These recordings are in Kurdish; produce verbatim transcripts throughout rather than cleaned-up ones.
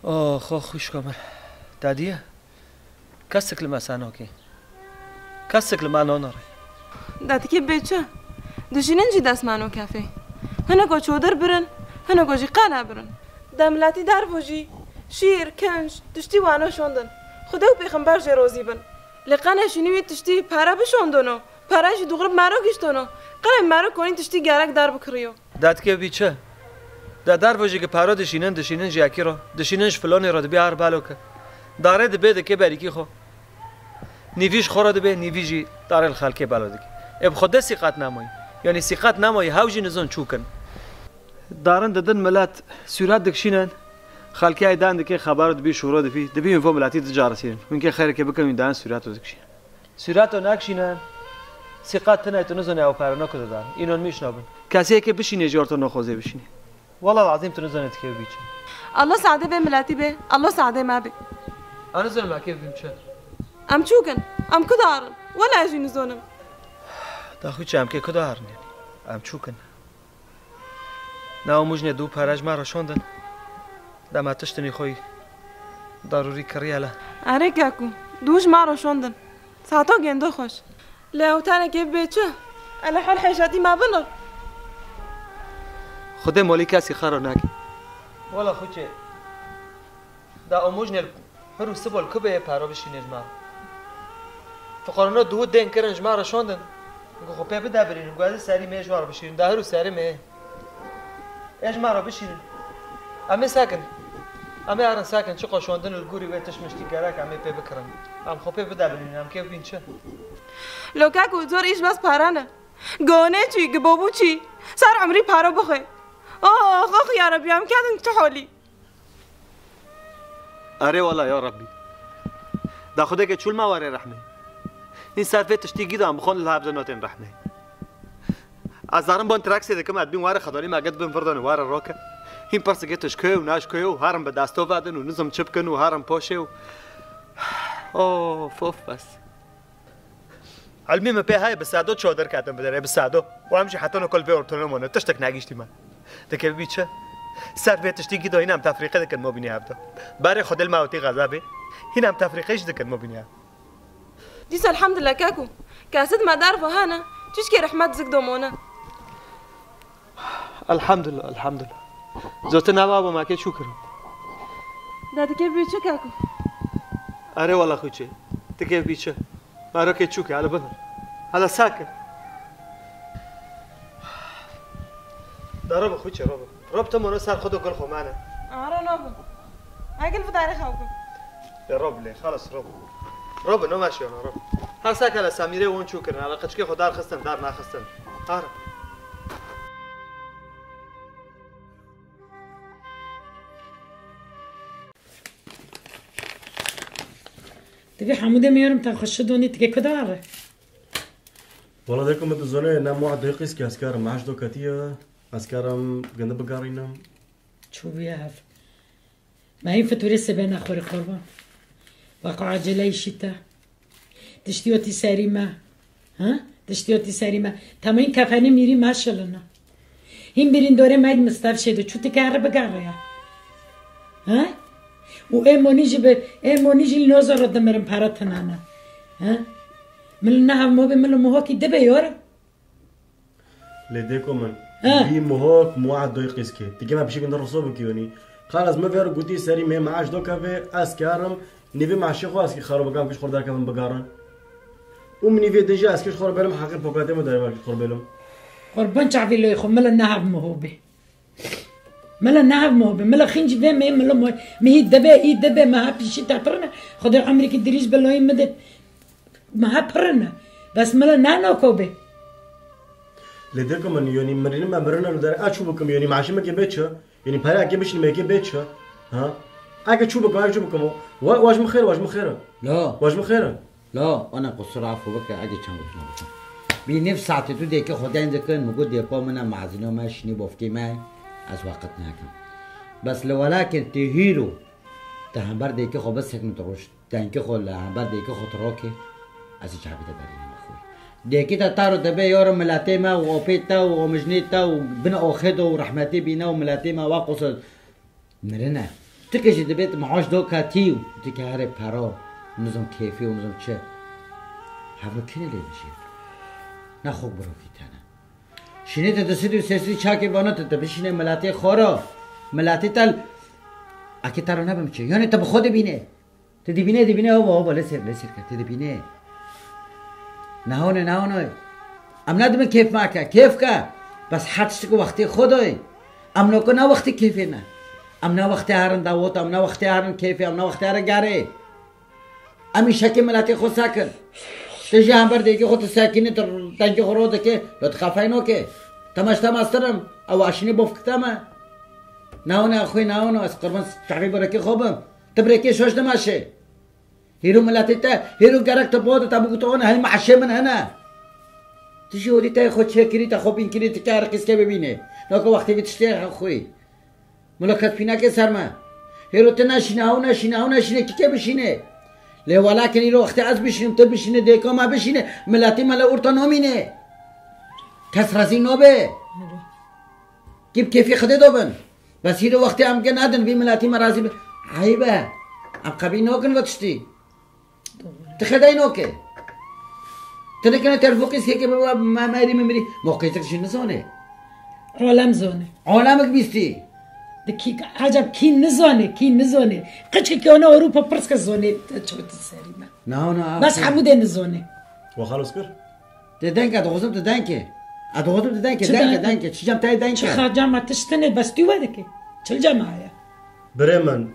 Oxo xwişka min. Dadî ye? Kesik li me senokê. Kesik li me nanare. Dadikê bê çi? Dişînin jî dest me no kefê. Hineko çodir birin, hineko jî qala birin. De miletî dervo jî, şîr, kinc, tiştî wano şondin. Xwedê û pêxember jê rozî bin. Lê qene şînî wî tiştî pere bişondono. Pere jî dûxrib mero giştono. Qene mero konî tiştî gerek dar bikiriyo. Dadikê bî çi? De dervo jî ki paro dişînin, dişînin ji yekî ro, dişînin ji filonê ro dibî ar balo ki. Darê dibê dikê berîkî xo. Nîvî ji xo ro dibê, nîvî jî darê li xelkê balo dikê. Ê bi xwe de sîqat namoyî. Yanî sîqat namoyî, hew jî nizon çûkin. Darin didin milet sûret dikişînin, xelkê ay dan dikê xebaro dibî şûro dibî, dibî wî vo miletî dicarisînin. Wînkê xeyreke bikin wî dan sûreto dikişînin. Sûreto nakişînin, sîqat tine tu nizonî ew pereno ku didan. Înon mişno bin. Kesê yekê bişînê jî orto noxozê bişînê. Wela lazîm tu nizonî dikê bî çi. Allah sade bê miletî bê, Allah sade me bê. Ez nizonim ekê bibîm çi. Em çûkin, em ku darin. Wela ez jî nizonim. Da xwî çi em kê ku darin yanî. Em çûkin. Na û mujnê dû pere ji me re şondin. Dema tiştinî xwe yî darûrî kiriye le. Erê kekû, dû ji me re şondin. Sato gêndo xweş. Lê ew tenekê bê çi? Ele hol hêşetî me binir. Xwedê molî kesî xero nake. Wela xwîçê. Da û mujnê li Hir û sibo li ku bê yê paro bişînê ji me re. Fiqarano duhû dên kirin ji me re şondin. Ku xwe pê bide birînin, ku ez ê serî mê ji we re bişînim. Da hir û serî mê. Ê ji me re bişînin. Em ê sekin. Em ê herin sekin. Çiqo şondin li gorî wê tişt miştî gerek em ê pê bikirin. Em xwe pê bide birînin. Em kê bîn çi? Lokek û zor îş bes pare ne. Gonê çî, gibobû çî. Ser umrî paro bixwe. Ox, ox, ya Rebî, em kedin tu holî. Erê wela ya Rebbî. Da Xwedê ke çûl me were rehmê. Hîn ser vê tiştî gîdan bixon li hev de notên rehmê. Ez zarim bon traksê dikim, ez bîn were xedolî me get bin virdan û were roke. Hîn pirsikê tu ji kê û naş kê û herin bi desto vedin û nizim çi bikin û herin poşê û. Of, of, bes. Elmî min pê heye bi sado ço derketin bi derê, bi sado. Û em jî heta no kol vê ortone mone, tiştek negîştî me. Dike bî çi? Ser vê tiştî gîdo hîn em tefrîqe dikin mobînî hevda. Berê xwe dil me û tî xezabê, hîn em tefrîqe jî dikin mobînî hev. Dîsa elhamdulillah keko. Kesid me dervo hene, çişkê rehmet zik domone. Elhamdulillah, elhamdulillah. Zotin ev abo me kê çû kirin. De dikê bî çi keko? Erê wela xwîçê. Dikê bî çi? Mero kê çû ke, hele binir. Hele sake. De robe xwîçê, robe. Rob tu mono ser xwe do gul xwe mane. Ara nabim. Egil vidarê xew bim. Ya Rob lê, xalas Rob. Rob, no maşiyana Rob. Her seke le Semîrê won çû kirin, hele qiçkê xwe dar xistin, dar naxistin. Ara. Divê hemû demê yarim te xweşi donî, tige ku dare. Wala deko min tu zone ne muha doy qîz ki ez karim maaş do ketiye, ez karim gindi bigarînim. Çûbûye hev. Me hîn fiturê sibê nexwirî qurban. Weqa acele îşî te. Tiştî otî serî me. Ha? Tiştî otî serî me. Tema hîn kefenê mîrî meşilina. Hîn birîndorê me hîn mistev şêdo. Çû tike here bigarreya. Ha? Û ê monî jî bi, ê monî jî li noza ro dimirin pere tinane. Ha? Min li nehev mobê min li Mihokî dibe yora. Lê dêko min, He. Bî Mihok muad doy qîzkê. Ti gema pişik min de riso bikî yonî. Xalas min ver gotî serî me maaş do keve, ez karim, nîvê maaşê xwe ez kî xero bikam, kî ji xwe derkevim bigarin. Û min nîvê din jî ez kî ji xwe belim heqê pokatê min derê kî ji xwe belim. Qurban çavî lê xwe, mila nehev Miho bê. Mila nehev Miho bê. Mila xîncî vê me, mila mo-, mi hî debe, î debe, me ha pîşî te pirine. Xwedê emrîkî dirîj be loyê mi de. Me ha pirine. Bes mila ne noko bê. Lê dêko min, yonî mirînim me mirine li derê. A çû bikim, yonî maaşê me kê bê çi? Yonî pere kê bişînim me kê bê çi? Ha? Eke çû bikim, eke çû bikim o. Wa, wa ji min xêr, wa ji min xêr. La. Wa ji min xêr. La, ana qusur afû bike, eke çend gotine bikim. Bî nîv saetê tu dêkê xwe deyn dikin, min got dêko min e, mezino me, şinî bofkê me, ez weqit nekim. Bes li welakin tê hîro, te hember dêkê xwe bisekine tu roj. Dengê xwe li hember dêkê xwe tu rokê, ez ê çavî te berînim xwe. Dêkê te taro te bê yaro miletê me û opê te û omijnê te û bin oxê de û rehmetê bîne û miletê me wa qosir mirine. Ti ke jî dibê tu maaş do katî û ti ke herê pera, nizam kêfî û nizam çi. Hevro kîne lê bijî. Ne xwe birokî tene. Şînê te di sed û sêsî çakê vana te, te bişîne miletê xwe ra. Miletê te l-, akê te ra nebim çi. Yanê te bi xwe dibîne. Te dibîne, dibîne, hova, hova, lê sêr, lê sêr ke, te dibîne. Nahone, nahone. Em ne dibin kêf make, kêf ke. Bes her tiştik wextê xwe doy. Em noko ne wextê kêfê ne. Em ne wextê herin dawot, em ne wextê herin kêfê, em ne wextê herin garê. Em îşekê miletê xwe sekin. Te jî hember dêkê xwe tu sekînî, tu dengê xwe ro dikê, lo tu qefey nokê. Te me ji te meztir im, ew aşînê bofkite me. Nahone xwê nahone, ez qurban çavê birekê xwe bim. Tu birekê şoş dimeşê. Hêro miletê te, hêro gerek te bo de te bigû tu hone, hey meşê min hene. Tu jî hodî te xwe çêkirî, te xwe bînkirî, tu kar qîzke bibînê. Noko wextê vî tiştê xwî. Milo kes pînakê ser me. Hêro tu neşîne, ew neşîne, ew neşîne, kîke bişîne. Lê welakin îro wextê ez bişînim, tu bişîne, dêka me bişîne, miletê me li orta nomîne. Kes rezî nobe. Kî bi kêfî Xwedê dobin. Bes hîro wextê em ge nadin, vî miletî me razî bin. Eyb e. Em qebîl nokin ve tiştî. Ti xedayî noke. Ti nikine telefon qîzkeke bibe, me, me erî min mirî. Ma qîzek jî nizane. Alem zane. Alemek bîstî. Di kî, eceb kî nizane, kî nizane. Qiçkekî ona Ewropa pirs ke zane, çi ti serî me. Na, na, Bes hemû dê nizane. Wa xalos kir? Te denk, ez dixwazim tu denk e. Ez dixwazim tu denk e, Çi denk e, denk? denk e. Çi cem te denk Çi e? Xaca me tiştine, bes tu we dike. Çil cem haya. Birê min,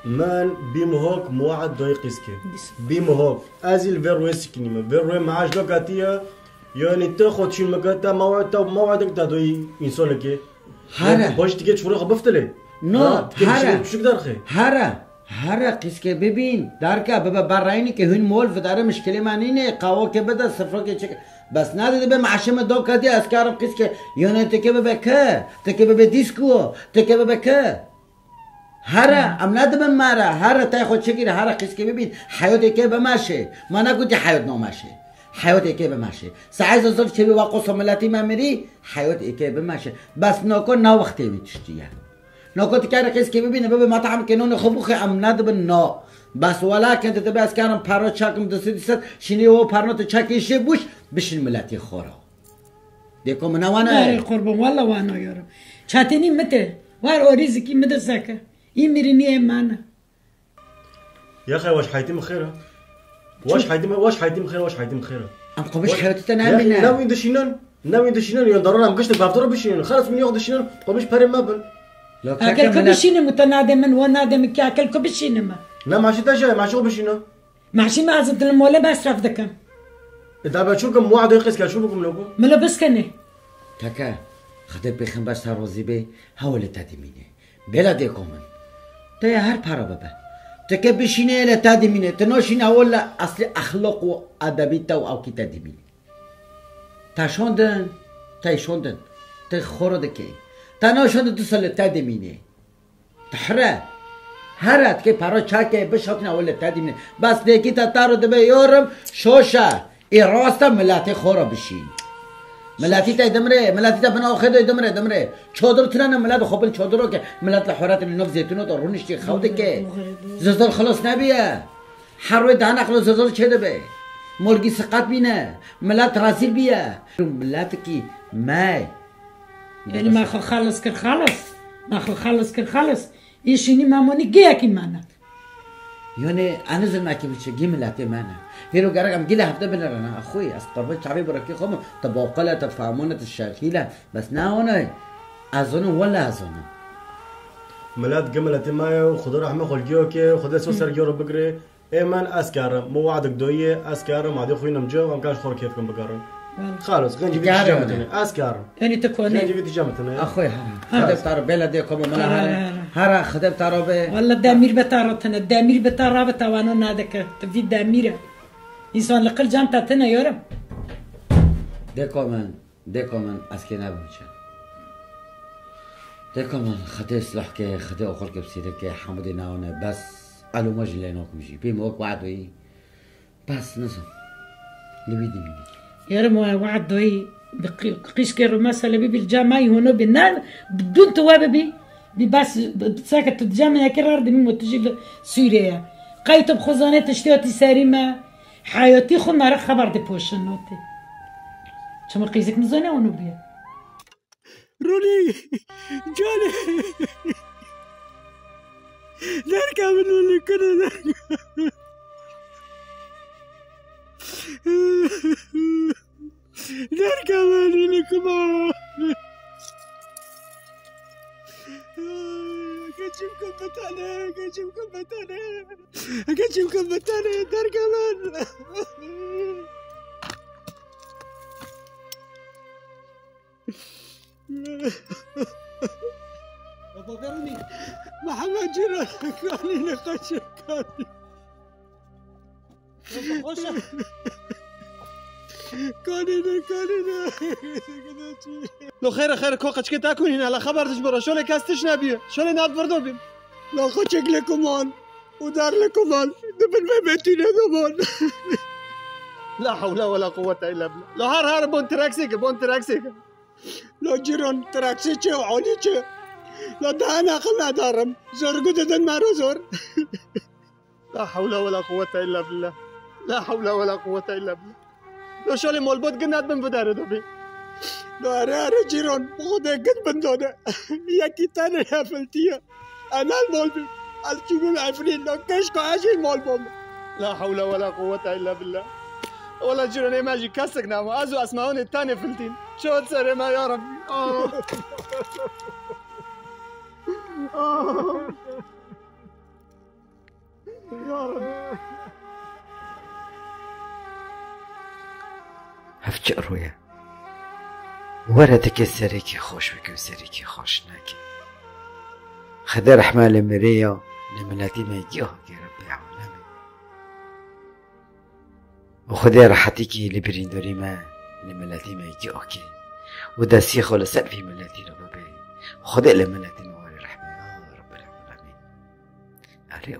min bî Mihok muad doy qîzkê. Bîs. Bî Mihok. Ez î li vê rûyê sikinîme. Vê rûyê maaş do ketiye. Yanî te xwe çîn mike, te mawad, te mawad te doy însanekê. Hare. Yanî baş dike çûrê xwe biftilê. No, Ha, dike hare. Pişik derxê. Hare. Hare qîzkê bibîn. Darka bibe berreynî ke hûn mol vidare mişkilê me nîne. Qawokê bide, sifrokê çik. Bes nade dibe maaşê me do ketiye, ez karim qîzkê. Yanî tike bibe ke. Tike bibe dîsko. Tike bibe ke. Here, em nedibin me re, here te xwe çi kirî, here qîzkê bibîn, heyotê kê bimeşê. Me negotî heyot nameşê. Heyotê kê bimeşê. Saê zilzil çêbî wa qoso miletî me mirî, heyotê kê bimeşê. Bes noko ne wextê wî tiştî ye. Noko tu kerî qîzkê bibîne, bibe me tehmilkê nonê xwe bixwe, em nedibin no. Bes welakin tu dibe ez karim paro çakim du sed, du sed, şînî o parno tu çakî şê bûş, bişîn miletî xwe re. Dêko min ne wana ye. Erê qurban, walla wana yarim. Çetenî mi te. War o rîzikî mi de seke. Î mirînî ê mane. Ya xey, waş heytî min xêr e. Waş heytî min, waş heytî min xêr, waş heytî min xêr e. Em qomîş heyatî te ne bîne. Ne wî dişînin, ne wî dişînin, yan daran em gişt bavdara bişînin. Xelas min yok dişînin, qomîş perê me bin. Akel ku bişînim û te nadê min, we nadê min kî akel ku bişînim e. Ne, maşî te jî ye, maşî xwe bişîne. Maşî me ez dilim mole mesref dikim. E, da be çû kim, wade qîz ke çû bikim loko. Milo biskene. Teke, Xwedê pêxember ser razî bê, hewe li te dimîne. Bêla dêko min. Te ya her para bibe. Teke bişîne ye li te dimîne. Te naşîne hewe li eslî exlaq û edebî te û ewkî te dimîne. Te şandin, te şandin. Te xora dike. Te naşandin tu sal li te dimîne. Te here. Here, dike para çake, bişatine wele te dimîne. Bes dêkî te taro dibe yorum, şoşe. Ê rasta miletê xora bişîn. Miletî te dimre, miletî te bin axê de dimre, dimre. Çodir tune ne milet xwe bin çodiro ke, milet li Horatê li nov zeytûno de rûniştî xew dike. Zilzal xilas nebiye. Her wê dane xwe zilzal çê dibe. Molgî siqet bîne. Milet rezîl bîye. Miletikî me. Yanî me xwe xelas kir xelas. Me xwe xelas kir xelas. Îşînî me monî giyekî me ne. Yanî, enî zilmekî biçe, gî miletê me ne. Hêro gerek em gî li hevde binêrine. Axwî, ez qurban çavê birekî xwe bim. Tu baqile, tu fehmane, tu şerhîle. Bes ne onay. Ez zonim, wele ez zonim. Milet gi miletê me ye û Xudo rehme xwe li giyo ke, Xudo so ser giyo re bigire. Ê min ez kerim, min we'dik doyê, ez kerim, adê xwe yînim ci, em kan ji xwe re kêf kin bigerin. Wele. Xalis, gencî vî Dikare tije wele. Mitine, ez kerim. Yanî tu konê. Gencî vî tije mitine. Axwê, hera. Hera. Xedê taro bela dê komo mela Hera, hera. Hera. Hera, xedê taro be. Wele demîr be taro tine, demîr be taro be tawano nadike. Tu vî demîr e. Însan li qil cem te tine yorum. Dê komen. Dêko min, ez kê nebim çi. Dêko min, Xwedê silah ke, Xwedê oxir ke, bi sîrê ke, hemû dê newane, bes elo me jî lê nakim jî. Pê min wek we'd weyî, bes nizam. Li wî dimînî. Yerim we we'd doyî, bi qî-, qîşkê rû mesele bibî, li ca me yî hûno bî. Ne, dûn tu we bibî. Bî bes, seke tu di cem yekê re dimî, tu jî li Sûriyê ye. Qey tu bi xwe zanê tiştê hatî serî me. Heyatî xwe me re xeber dipoşin notê. Çima qîzik nizane û nûbiye? Ronî, canê. Derkevin û li kune derkevin. Derkevin û li kuma. Keçim kim bitane, keçim kim bitane. Keçim kim bitane, derkevin. Baba Ferûnî. Mihemed Cîran, kanîne, qeçe kanîne. Baba, xweş e. Kanîne, kanîne. Lo xêr e, xêr e, ko qeçkê te kunîne, la xeber diş bira, şolê kes tiş nebiye, şolê nat virdo bîn. La xweçek lê kuman û dar lê kuman, di bin vê mêtînê de man. La hewle wela quwwete illa billah. La har har bon treksê ke, bon treksê ke. La cîran, treksê çi, alî çi? La daha ne aqil nedarim. Zor gu didin me re zor. La hewle wela quwwete illa billah. La hewle wela quwwete illa billah. Lo şolê molbot gin net bin videre dobî. Lo erê erê cîran, bi xwedê gin bin dode. Yekî tenê hefiltiye. Enel mol bî. Ez çûbûm Efrîn, lo keşka ez jî mol bûm. La hewle wela quwwete illa billah. Wela cîran ê me jî kesek nema. Ez û esmaonê tenê filtîn. Şewit serê me ya Rabbî. Ah. Ah. Ya Rabbî. Hevçi rûye. Were dike serekî xweş bike û serekî xweş neke. Xwedê rehme li mirê ya, li miletî me giya ke Rebbê alemê. Û Xwedê rehetîkî li birîndorî me, li miletî me giya ke. Û destî xwe li ser vî miletî re bibe. Xwedê li miletî me were rehme ya Rebbel alemîn. Erê.